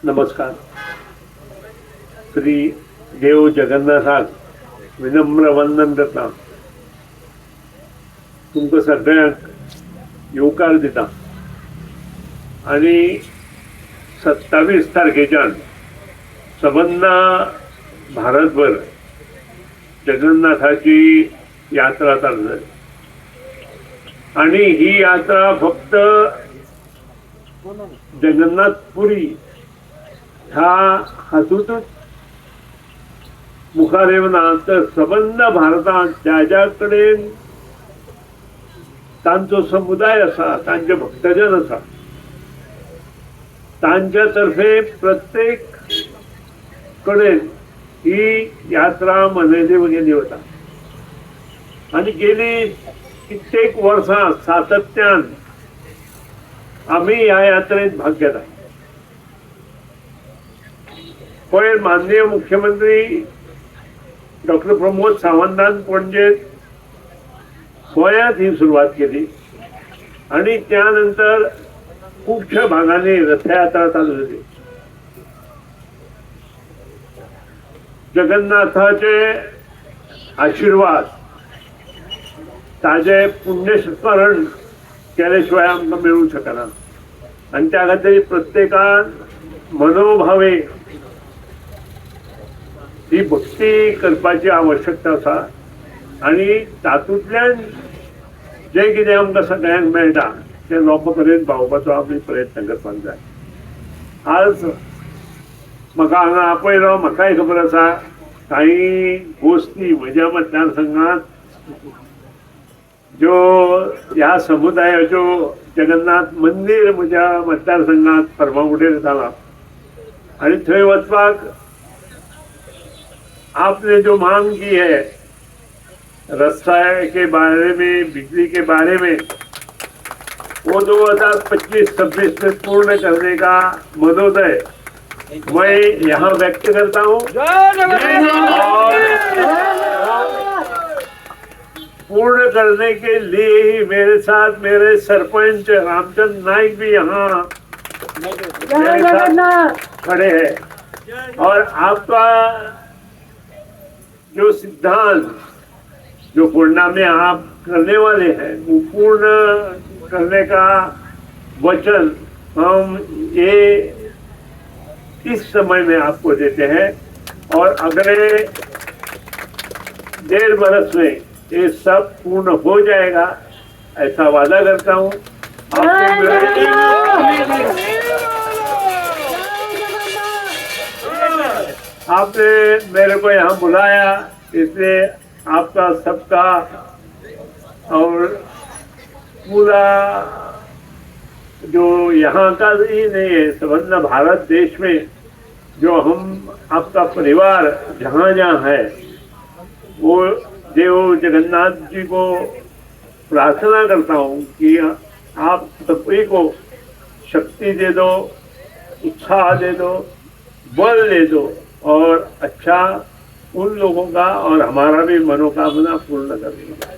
नमस्कार. श्री देव जगन्नाथाक विनम्र वंदन करता. तुमकां सगळ्यांक येवकार दिता आनी 27 तारखेच्यान सबंद भारतभर जगन्नाथाची यात्रा चालू जाली आनी ही यात्रा फक्त जगन्नाथपुरी ह्या हातूंतच मुखार येवना, तर सबंद भारतांत ज्या ज्या कडेन तांचो समुदाय आसा, तांचे भक्तजन आसा, तांच्या तर्फे प्रत्येक कडेन ही यात्रा मनयली गेली वता. आनी गेली कित्येक वर्सां सातत्यान आमी ह्या यात्रेत भाग घेता. पयर माननीय मुख्यमंत्री डॉक्टर प्रमोद सावंतान पणजेत गोंयांत ही सुरवात केली आनी त्यानंतर खुबश्या भागांनी रथयात्रा चालू जाली. जगन्नाथाचे आशिर्वाद, ताजे पुण्यस्मरण केले शिवाय आमकां मेळूंक शकना आनी त्या खातीर प्रत्येकान मनोभावे ही भक्ती करपाची आवश्यकता आसा आनी तातूंतल्यान जें कितें आमकां सगळ्यांक मेळटा तें लोकां पर्यंत पावोवपाचो आमी प्रयत्न करपाक जाय. आज म्हाका हांगा आपयलो, म्हाकाय खबर आसा कांय गोश्टी म्हज्या मतदारसंघात ज्यो ह्या समुदायाच्यो जगन्नाथ मंदीर म्हज्या मतदारसंघात फर्मागुडयेर जालां आनी थंय वचपाक आपने जो मांग की है रास्ता के बारे में, बिजली के बारे में, वो 2025-26 में पूर्ण करने का मनोदय मैं यहाँ व्यक्त करता हूँ और पूर्ण करने के लिए ही मेरे साथ मेरे सरपंच रामचंद्र नाइक भी यहाँ मेरे साथ खड़े हैं. और आपका जो सिद्धांत जो पूर्णा में आप करने वाले हैं वो पूर्ण करने का वचन हम ये इस समय में आपको देते हैं और अगले 1.5 बरस में ये सब पूर्ण हो जाएगा ऐसा वादा करता हूँ. आपने मेरे को यहाँ बुलाया इसलिए आपका सबका और पूरा जो यहाँ का ही नहीं है, सबंध भारत देश में जो हम आपका परिवार जहाँ जहाँ है वो देव जगन्नाथ जी को प्रार्थना करता हूँ कि आप सभी को शक्ति दे दो, उत्साह दे दो, बल दे दो और अच्छा उन लोगों का और हमारा भी मनोकामना पूर्ण कर दो.